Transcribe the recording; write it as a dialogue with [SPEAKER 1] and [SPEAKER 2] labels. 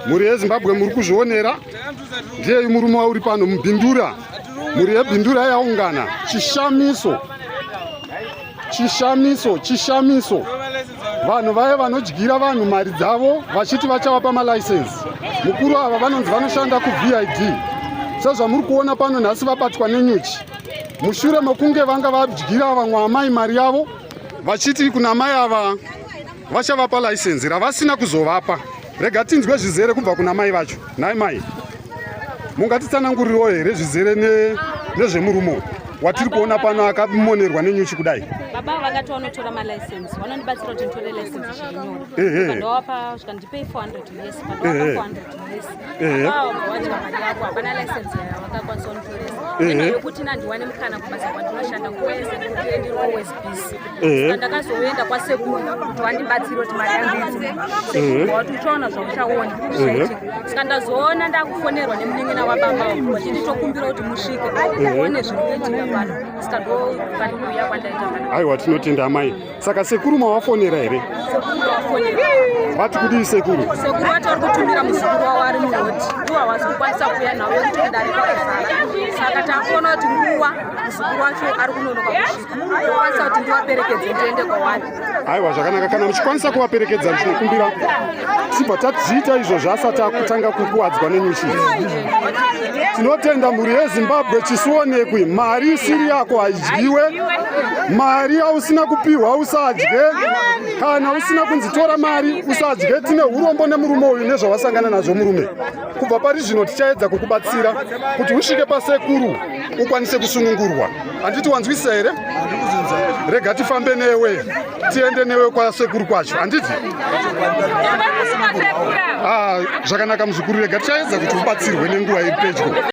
[SPEAKER 1] Mhuri yeZimbabwe muri kuzvionera, ndiyeyu murume wauri pano muBindura. Mhuri yeBindura yaungana. Chishamiso, chishamiso, chishamiso. Vanhu vaye vanodyira vanhu mari dzavo vachiti vachavapa malaisensi. Mukuru ava vanonzi vanoshanda kuVID. Sezvamuri kuona pano nhasi vabatwa nenyuchi mushure mekunge vanga vadyira vamwe amai mari yavo vachiti kuna amai ava vachavapa laisenzi ravasina kuzovapa. Rega tinzwe zvizere kubva kuna mai vacho. Nhai mai, mungatitsanangurirawo here zvizere nezvemurume watiri kuona pano akamonerwa nenyuchi kudai?
[SPEAKER 2] Baba vakati vanotora malicense, vanondibatsira kuti nditore license zviri nyore. Ndovapa zvikandipei 400 US, pandovapa 400 US. Baba vadya mari yako, hapana license yavakakwanisa kunditoresa. Yekuti nandiwane mukana kubasa kwandinoshanda kwese kuti ndiri always busy. Saka ndakazoenda kwasekuru kuti vandibatsire kuti mari yangu idzi. Sekuru wati uchaona zvauchaona zvichaitika. Saka ndazoona ndakufonerwa nemunin'ina wababa vachiti tokumbira kuti musvike uone zviri kuitika pano. Saka ndo pandikuuya kwandaita pano.
[SPEAKER 1] Aiwa, tinotenda amai. Saka sekuru mavafonera here?
[SPEAKER 2] Sekuru vafonera.
[SPEAKER 1] Vati kudii sekuru?
[SPEAKER 2] Sekuru vati vari kutumira muzukuru wavo ari murodi, iwo havasi kukwanisa kuuya nawo yekuti kudarika kuzara. Saka takuona kuti nguva muzukuru wacho ari kunonoka kusvika, okwanisa kuti ndivaperekedze ndiende kwawani.
[SPEAKER 1] Aiwa, zvakanaka. Kana muchikwanisa kuvaperekedza, ndinokumbira tibva tazviita izvozvo asati akutanga kukuwadzwa nenyuchi. Tinotenda mhuri yeZimbabwe. Chisionekwi, mari isiri yako haidyiwe. Mari yausina kupiwa usadye. Kana usina kunzi tora mari, usadye. Tine urombo nemurume uyu nezvawasangana nazvo murume. Kubva pari zvino tichaedza kukubatsira kuti usvike pasekuru ukwanise kusunungurwa. Handiti wanzwisisa here? Rega tifambe newe, tiende newe kwasekuru kwacho, handiti? Ah, zvakanaka muzukuru, rega tichaedza kuti ubatsirwe nenguva iri pedyo.